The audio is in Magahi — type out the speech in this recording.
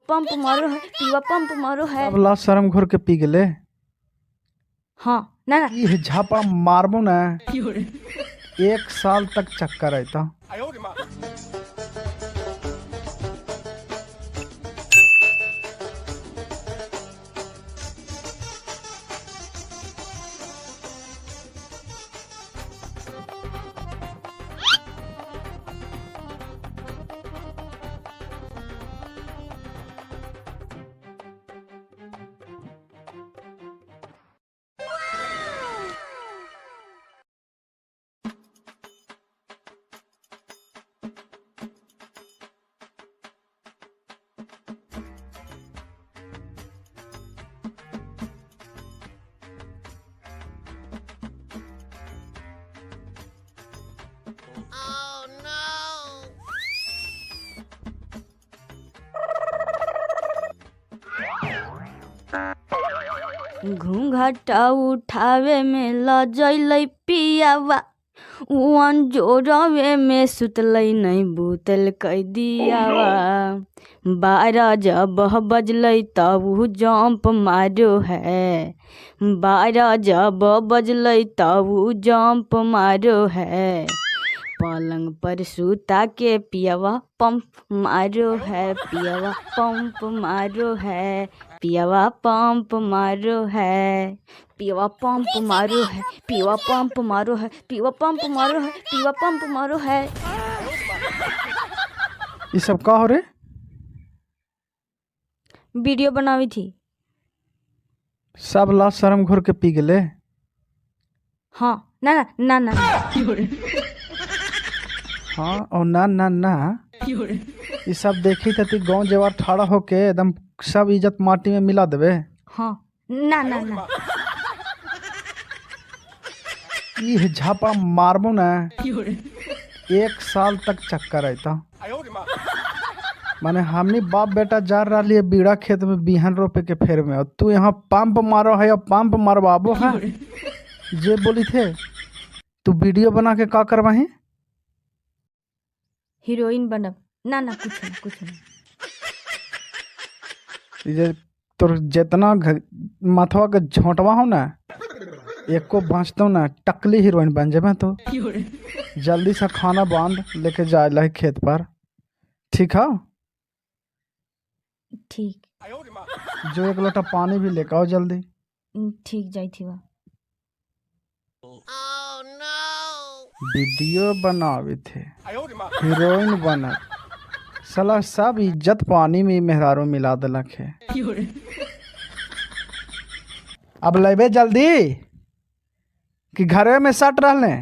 पंप मारो है, पियवा पंप मारो है। अब ला शर्म घोर के पी गेले। हाँ ना ना। ई झापा मारबो ना, 1 साल तक चक्कर अयता। घूंघटा उठावे में लजैलै पियावा, उ जोरवे में सुतलै नहीं बूतल कै दियावा। 12 जब बजलै तब उ जंप मारो है, 12 जब बजलै तब उ जंप मारो है। पलंग पर सुता के पियावा पंप मारो है, पियावा पंप मारो है, पियावा पंप मारो है, पियावा पंप मारो है, पियावा पंप मारो है, पियावा पंप मारो है, पियावा पंप मारो है। ये सब का हो रे? वीडियो बनावी थी। सब ला शर्म घोर के पी गेले। हाँ ना ना ना ना। हाँ और ना ना ना। ये सब देखी तती गांव जेवार ठाड़ा होके एकदम सब इज्जत माटी में मिला देबे। हाँ ना ना ना। ई झापा मारबो ना, 1 साल तक चक्कर अयता। माने हमनी बाप बेटा जा रही है बीड़ा खेत में बिहन रोपे के फेर में, और तू यहाँ पंप मारो है और पंप मारवाबो है। जे बोली थे तू वीडियो बना के का करवाही? हीरोइन बनब। ना ना कुछ ना कुछ ना। ये तोर जितना माथवा के झोंटवा हो ना, एको बाँचतो ना टकली हीरोइन बन जेबे तो। जल्दी से खाना बांध लेके जाए ला खेत पर, ठीक है? ठीक। जो 1 लोटा पानी भी लेके आओ जल्दी। ठीक जाई थी वा। वीडियो बनावे थे, हीरोइन बना, साला सब इज्जत पानी में मेहरारू मिला देलक है। अब लेबे जल्दी कि घरे में सट रहले।